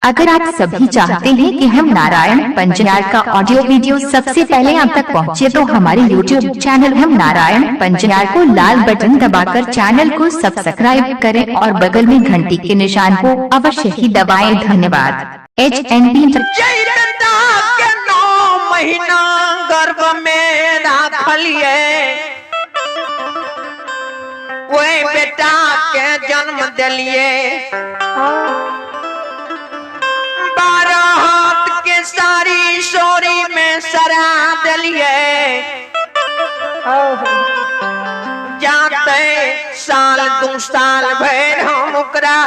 अगर आप सभी चाहते हैं कि हम नारायण पंजियार का ऑडियो वीडियो सबसे पहले आप तक पहुंचे तो हमारे YouTube channel हम नारायण पंजियार को लाल बटन दबाकर चैनल को सब्सक्राइब करें और बगल में घंटी के निशान को अवश्य ही दबाएं। धन्यवाद। HNP जय के 9 महीना गर्भ में राखलिए, ओहि बेटा के जन्म दिलिए। 12 हाथ के सारी सोरी में सरा दिलिए। जाते साल 2 साल भर हम ओकरा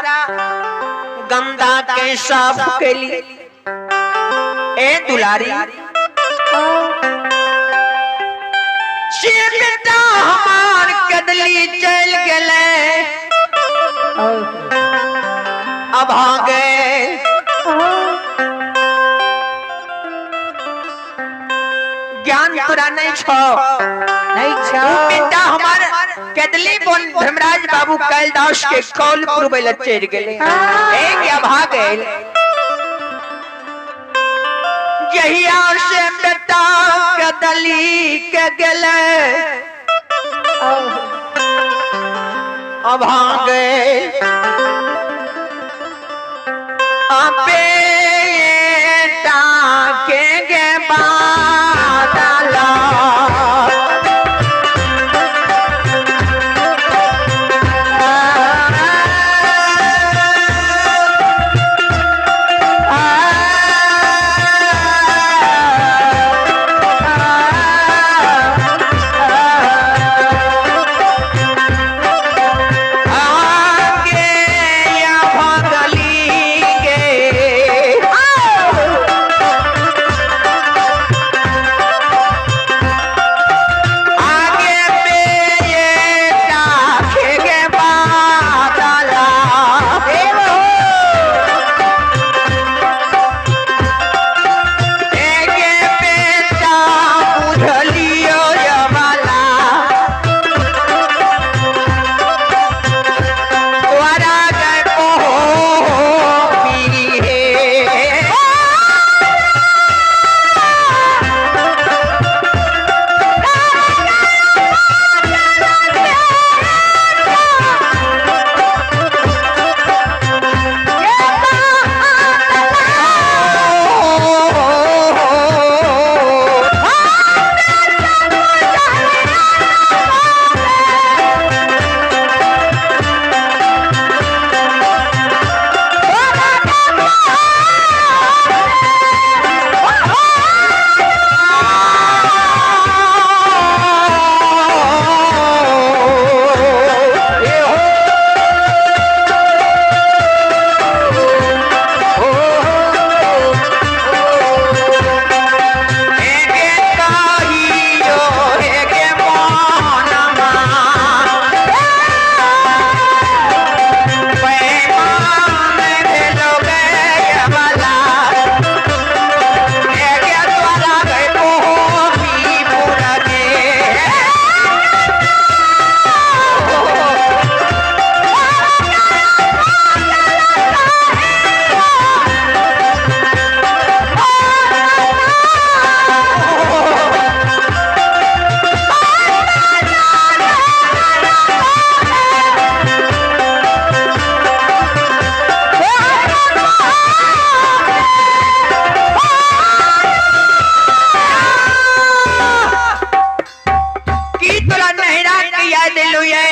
गंदा के साफ केली। ए दुलारी से बेटा हमार कदली चल गेले, अब आ गए। ज्ञान तोरा नहीं छो, नहीं छो। बेटा हमार केदली बोल धर्मराज बाबू कैलदास के कौल पुरबै ल चढ़ गेले। एक अभाग गेल। जहिया से बेटा कदली के गेले, अभाग गेल। बेटा के गे बादला आगे या भगली गे। आगे बेटा के बादला एगे बेटा बुझलियो वाला तोरा गए पीरी हे। एगे कहियो एगे मोनमा बेईमान भेलो गयवला एगे द्वारा गए पोपी पुरगे। की तोरा नहरा के याद एलौ ये,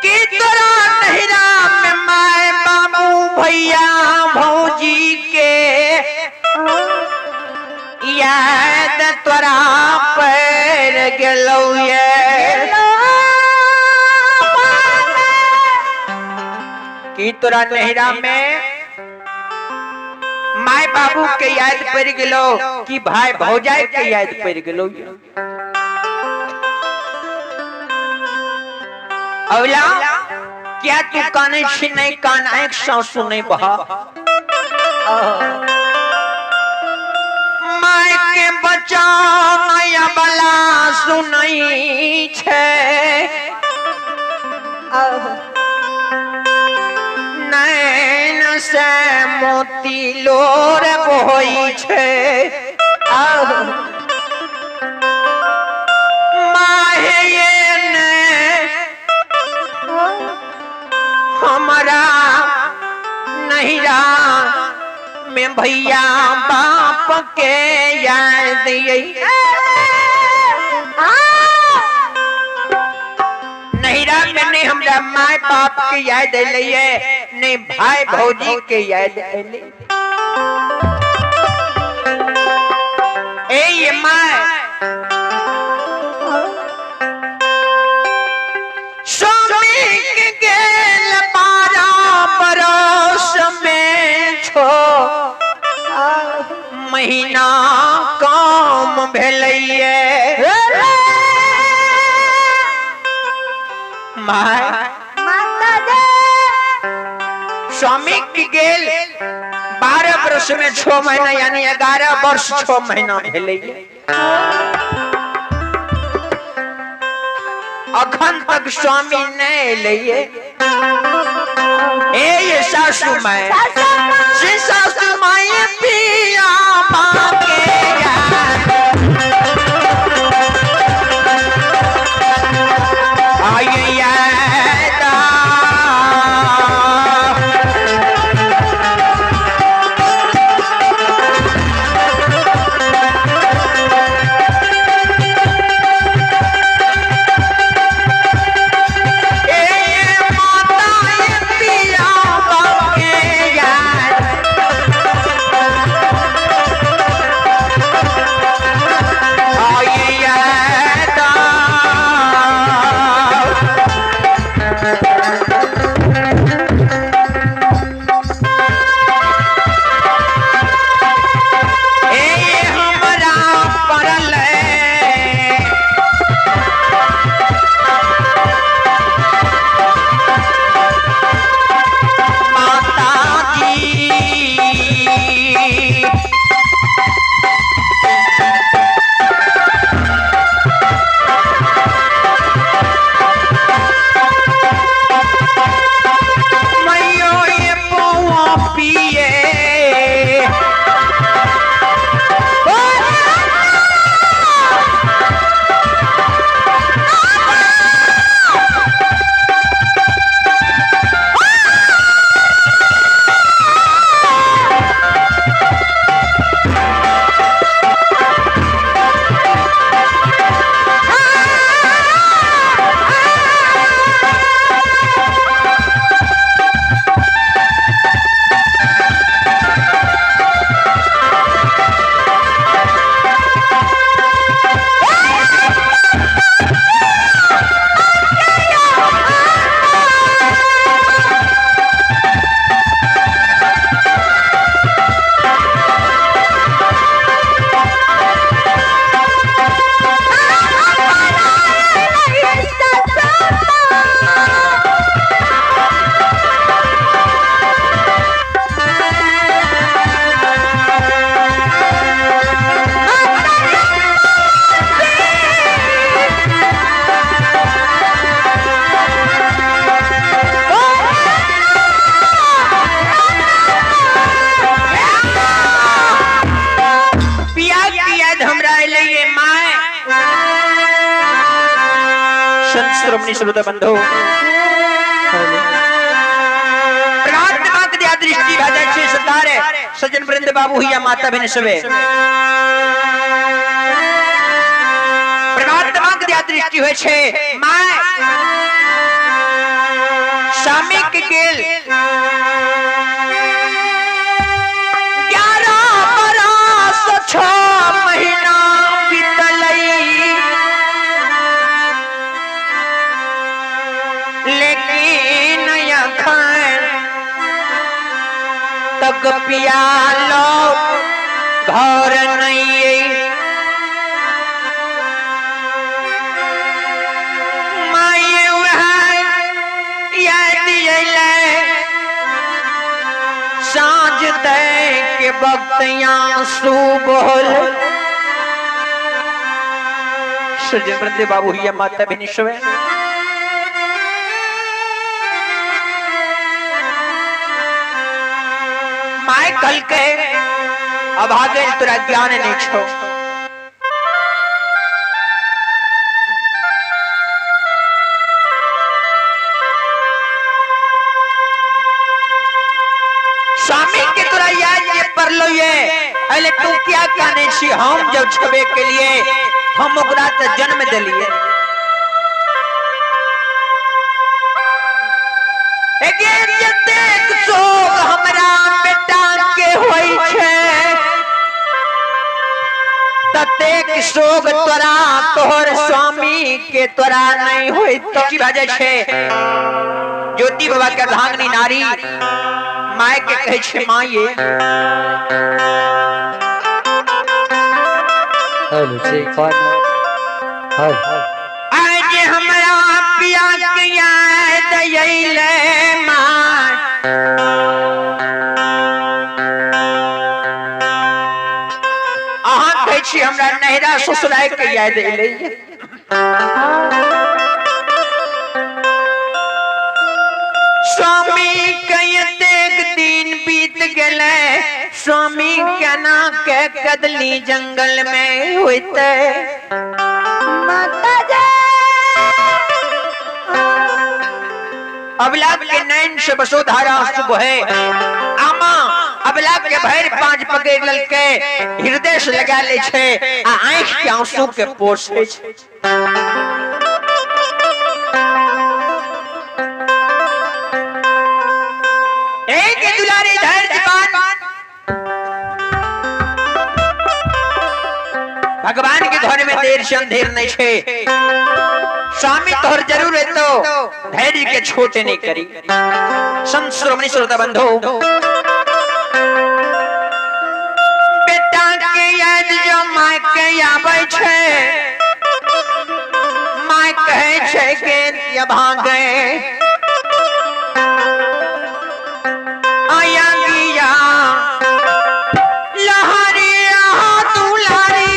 की तोरा नहरा में my बाबू भैया भौजी के याद तोरा पड़ गेलौ ये। की तोरा नहरा में my बाबू के याद पड़ गेलो कि भाई भौजाई के याद पड़ गेलो। अवला क्या तू काने छी नहीं कान आंख सासू नहीं बहा। My के बचा नया बला सुनई छे। से मोती लोर बहै छै माहे ने हमरा नहिरा में भैया बाप के याद नहिरा में नहीं हमरा my बाप के याद अलै नहीं भाई भौजी के याद अलै। ए ये my स्वामी के गेल 12 बरस में 6 महीना काम भेलैये my स्वामी के गेल 12 वर्ष में 6 महीना यानी 11 वर्ष 6 महीना भेलैये। अखन तक स्वामी नहीं एलैये। ए ये सासू my से सासू my पिया मांगे श्रोमणी श्रोता बंधु परमात्मा के दया दृष्टि भऽ जाइ छै सरदार सज्जन वृंद बाबू हिया माता बहन सबे परमात्मा के दया दृष्टि होइ छै my स्वामी के गेल 11 बरस 6 महीना बीतलै लेकिन अखन तक पियालो घर नहीं my वह याद अयलै साँझ दै के वक्त आंसू बोल सज्जन वृंद बाबू हिया माता बहनी सबे My कहलकै अभागल तोरा ज्ञान नहीं छौ। स्वामी के तोरा याद जे पड़लो ये अले तू क्या काने छी, हम जब छबे के लिए हम ओकरा त जन्म देलिए। जतेक शोक हमरा बेटा के होई छै ततेक शोक तोरा तोहर स्वामी के तोरा नहीं होई। तो की भऽ जाइ छै ज्योति बाबा के अर्धांगिनी नारी my के कहै छै माये हेलो ठीक हेलो आज हमरा पिया के याद अइले माँ, अहाँ कहै छी हमरा नैहरा ससुराल के याद अइले। स्वामी के एतेक दिन बीत गेलै, स्वामी केना के कदली जंगल में होइतै। माता जी अबला के नैन से वसुधारा आंसू बहे। आमा अबला के भरि पांच पकड़ ललकै, हृदय से लगा ले छै आ आंखि के आंसू के पोछै छै। एक दुलारी धैर्यवान भगवान के घर में देर से अंधेर नहीं छे। स्वामी तोहर जरूर है तो धैर्य के छोटे नहीं करी। संत श्रोमणी श्रोता बंधु, बेटा के याद जो माय के आबै छे, माय कहे छे के ये भागे आया गिया लहरिया दुलारी।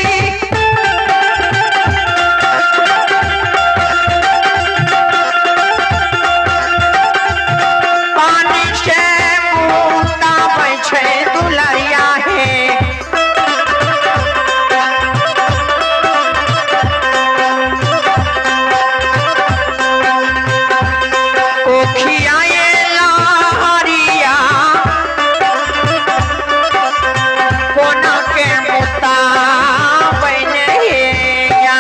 पानी से मुताबै छै दुलारिया हे। कोखियाए लहरिया कोना के मुताबै नहिया।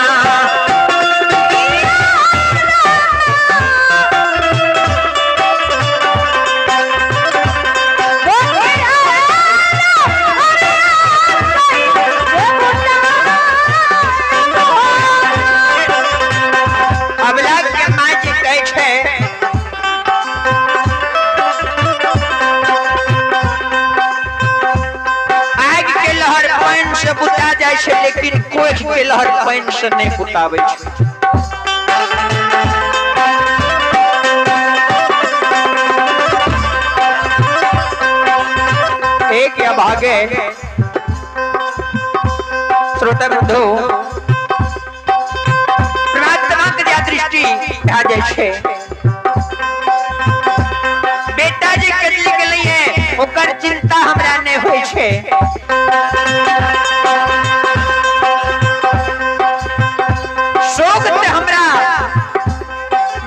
अबला के माय जी कहै छै आगि के लहर पानि से बुता जाइ छै, लेकिन कोख के लहर पानि से नहीं बुताबै छै। एक या भागे श्रोता बंधु, परमात्मा के दया दृष्टि भए जाइ छै। बेटा जे कटि गेलै ओकर चिंता हमरा नहि होइ छै। शोक तऽ हमरा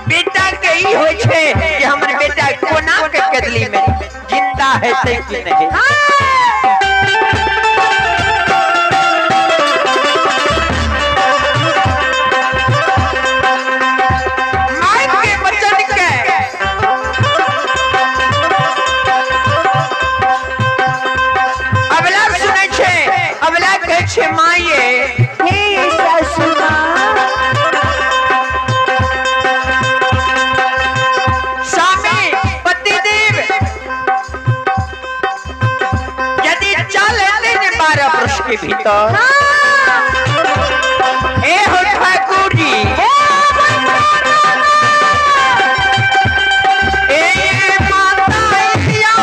बेटा के ई होइ छै कि हमर बेटा कोना के कदली में जिंदा हेतै कि नहीं। My के वचन के अबला सुनै छै, अबला कहै छै माये हे सासू माँ, स्वामी पतिदेव यदि चल एतै ने 12 वर्ष के भीतर, ए हो ठाकुर जी, ए माता इतिया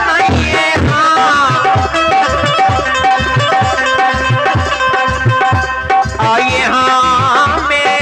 माइये हाँ, आइए हाँ में।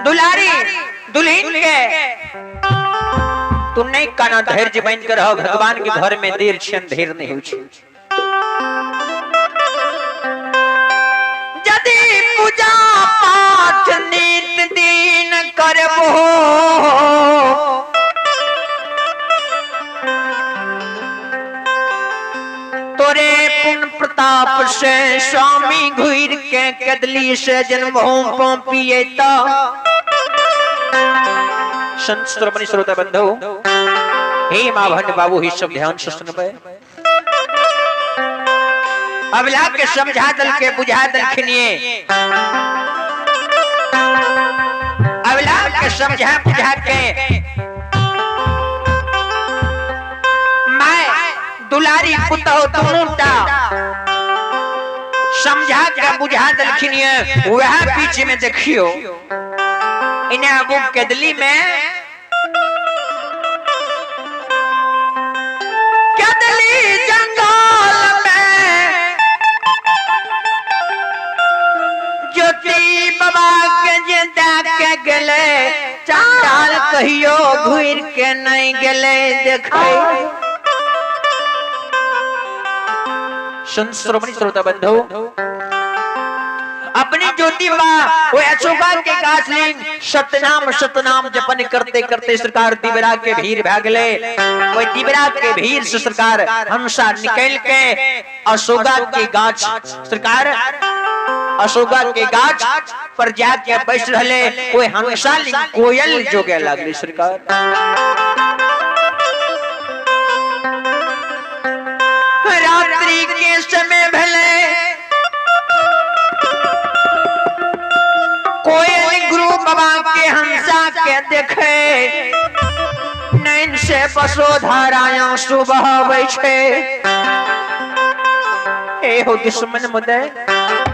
दुलारी दुल्हन के तू नहीं काना धैर्य बन के रहो, भगवान के घर में देर छे अंधेर नहीं हो छे। यदि पूजा पाठ नित दिन करबो तोरे पुण्य प्रताप से स्वामी घुर के कदली से जन्म पिए। संत श्रोमणी श्रोता बंधु, हे माँ भंड बाबू, ही सब ध्यान से सुनबे। अबला के समझा दल के बुझा दलखिनिए, अबला के समझा बुझा के मैं दुलारी पुतहु दोनों टा समझा के बुझा दलखिनिए। वह बीच में देखियो इन्हें अबू केदली में केदली जंगल में ज्योति बाबा के जिंदा के गले चांडाल कहियो घुर के नहीं गले देखे। संत श्रोमणी श्रोता बंधु, अपनी ज्योति बाबा वो अशोका के गाछ लिंग सतनाम सतनाम जपन करते करते सरकार दिबरा के भीड़ भागले। वही दिबरा के भीड़ से सरकार हंसा निकल के अशोका के गाछ सरकार अशोका के गाछ पर जाके बैठ रहे। कोई हंसा लिंग कोयल जोगे लागले सरकार। रात्रि के समय भले कोयल गुरु बाबा के हंसा के देखे नैन से बसो धारा सुबह छे। ए हो दुश्मन मुदे